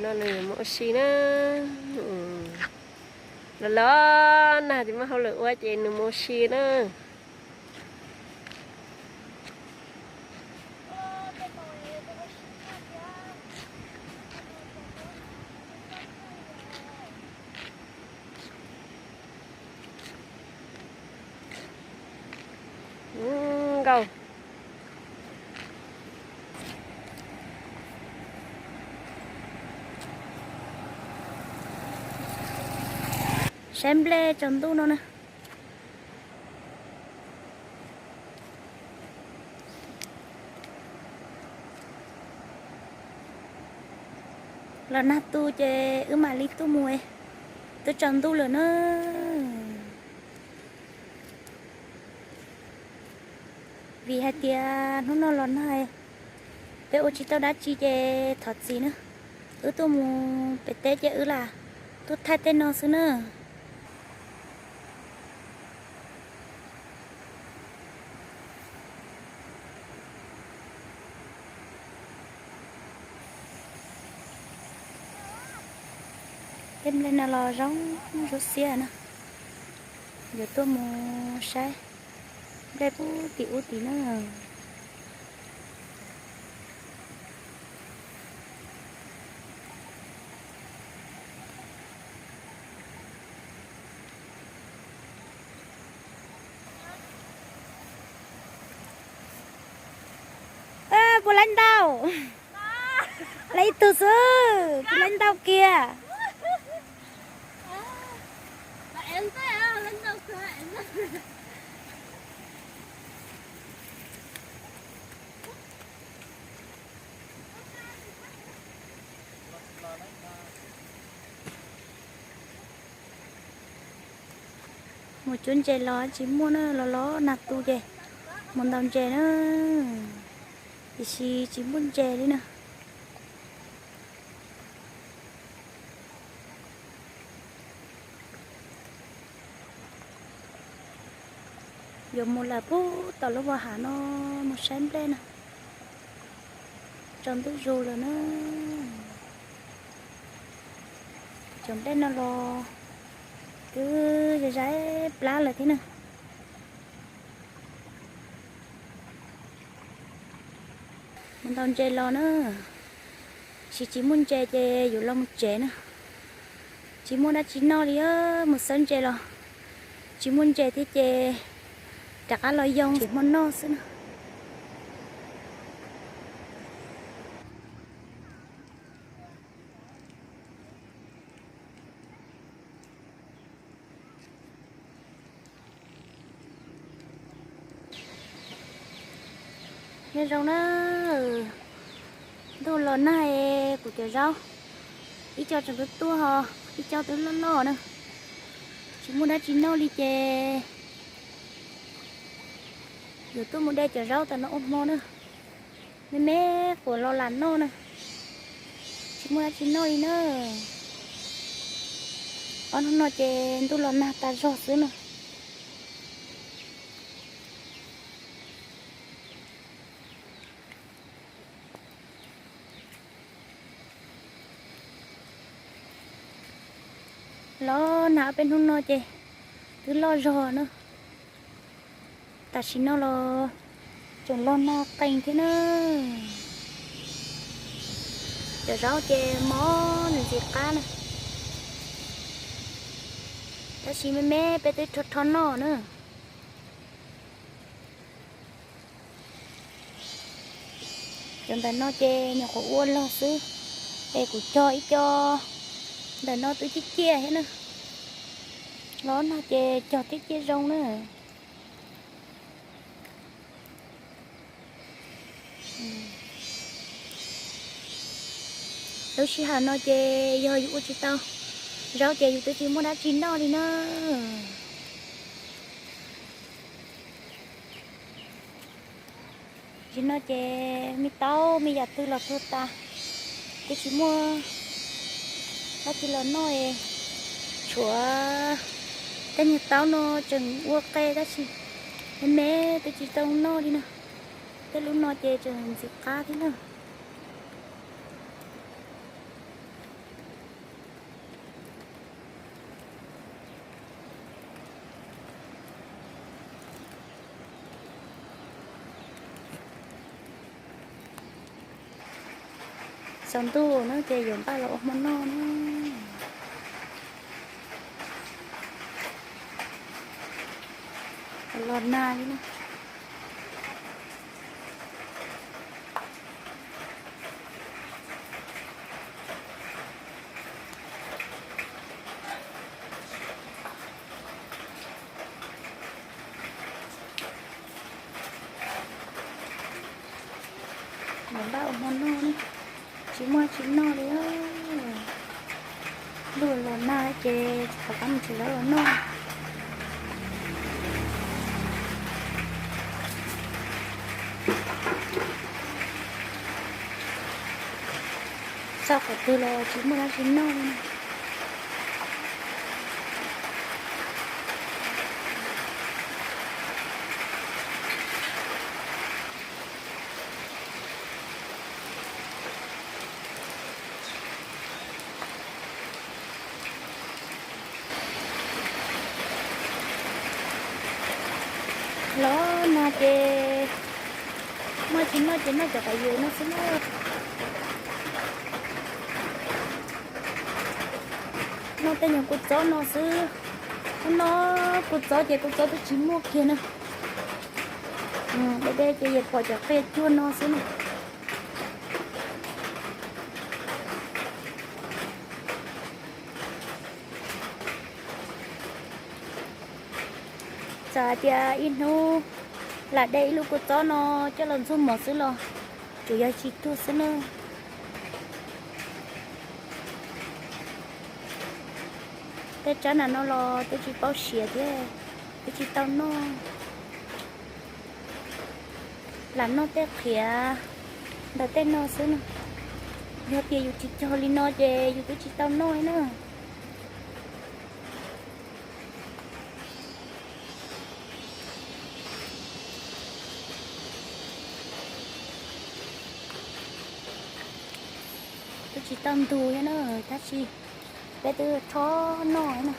No nws mus ua si na. Los los nag ces muaj hauj lwm ua ces nws mus ua si na. Nkauj. Saib nplej tsaus ntuj no na. Los nag tu ces wb mam li tuaj mus, twb tsaus ntuj lawm na. Vim hais tias hnub no los nag, peb ua tsis tau dab tsi ces thov txim na. Wb tuaj mus pem teb ces wb lam tuaj thaij tej no xwb na. Tej nplej no los zoo, zoo siab na. Yuav tuaj mus saib nplej puag tim ub tid na. Puas laib ntau? Laib ib tug xwb, puas laib ntau kiag? Mus cuab ntses los tsis muaj na, los los nag tu ces mus ntaus ntses na, tiam sis tsis muaj ntses li na. Yuav mus lawm puag tom lub vaj hav no mus saib nplej na. Tsaus ntuj zus lawm na. Cov nplej no los twb zais plab lawm thiab na. Mus ntaus ntses los na, tiam sis tsis muaj ntses ces yuav los mus tsev na. Tsis muaj dab tsi noj li, mus xawb ntses los tsis muaj ntses thiab ces rov qab los yoo tsev hmo noj xwb na. Nyob zoo na, ntuj los nag es kuv cov zaub ib co tseem tuaj tuaj ho ib co twb loj loj na. Tsis muaj dab tsi noj li ces yuav tuaj mus de cov zaub tam no ua hmo na. Me me quav los lam noj na. Tsis muaj dab tsi noj li na. Ob hnub no ces ntuj los nag tas zog xwb na. Los nag ob peb hnub no ces twb loj zog na. Tam sim no los tseem los nag qees thiab na. Cov zaub ces mob nws ntxim qab na. Tab sis me me peb twb rho rho noj na. Cov ntawm no ces nyuam qhuav ua log xwb, es kuv cog ib co ntawm no twb ciaj ciaj thiab na. Los no ces cog twb ciaj zoo na. Lub sij hawm no ces yog yus ua tsis tau zaub ces yus twb tsis muaj dab tsi noj li na. Tam sim no ces me taub me yam twg los tuag tas, twb tsis muaj dab tsi los noj. Tshuav tej nyuag taub no tseem ua qe tab sis me me twb tsis tau noj li na. Tej lub no ces tseem ntxim qab thiab na. Tsaus ntuj na ces yuav npaj los ua hmo noj na. Los nag li na. Yuav npaj ua hmo noj na, tsis muaj tsis noj li. Luag los nag ces rov qab mus tsis lawv los noj. Xauj qhov twg los tsis muaj dab tsi noj li. Los nag ces muaj tsis noj ces noj cov qos yus no xwb na. Noj tej nyuag kua txob no xwb. Noj kua txob ces kua txob twb tsis muaj kiag na. Deb deb ces yog pom cov qia cuag no xwb na. Txawm hais tias ib hnub lam de ib lub kua txob no coj los ntxuag mov xwb los tsuas yog tsis tuag xwb na. Tej tsab nram no los twb tsis paub siav thiab, twb tsis tau noj. Lam noj tej qhiav ntawm tej no xwb na. Yog tias yus tsis cog li no ces yus twb tsis tau noj li na. Twb tsis tau ntug thiab na, tab sis peb twb rho noj na.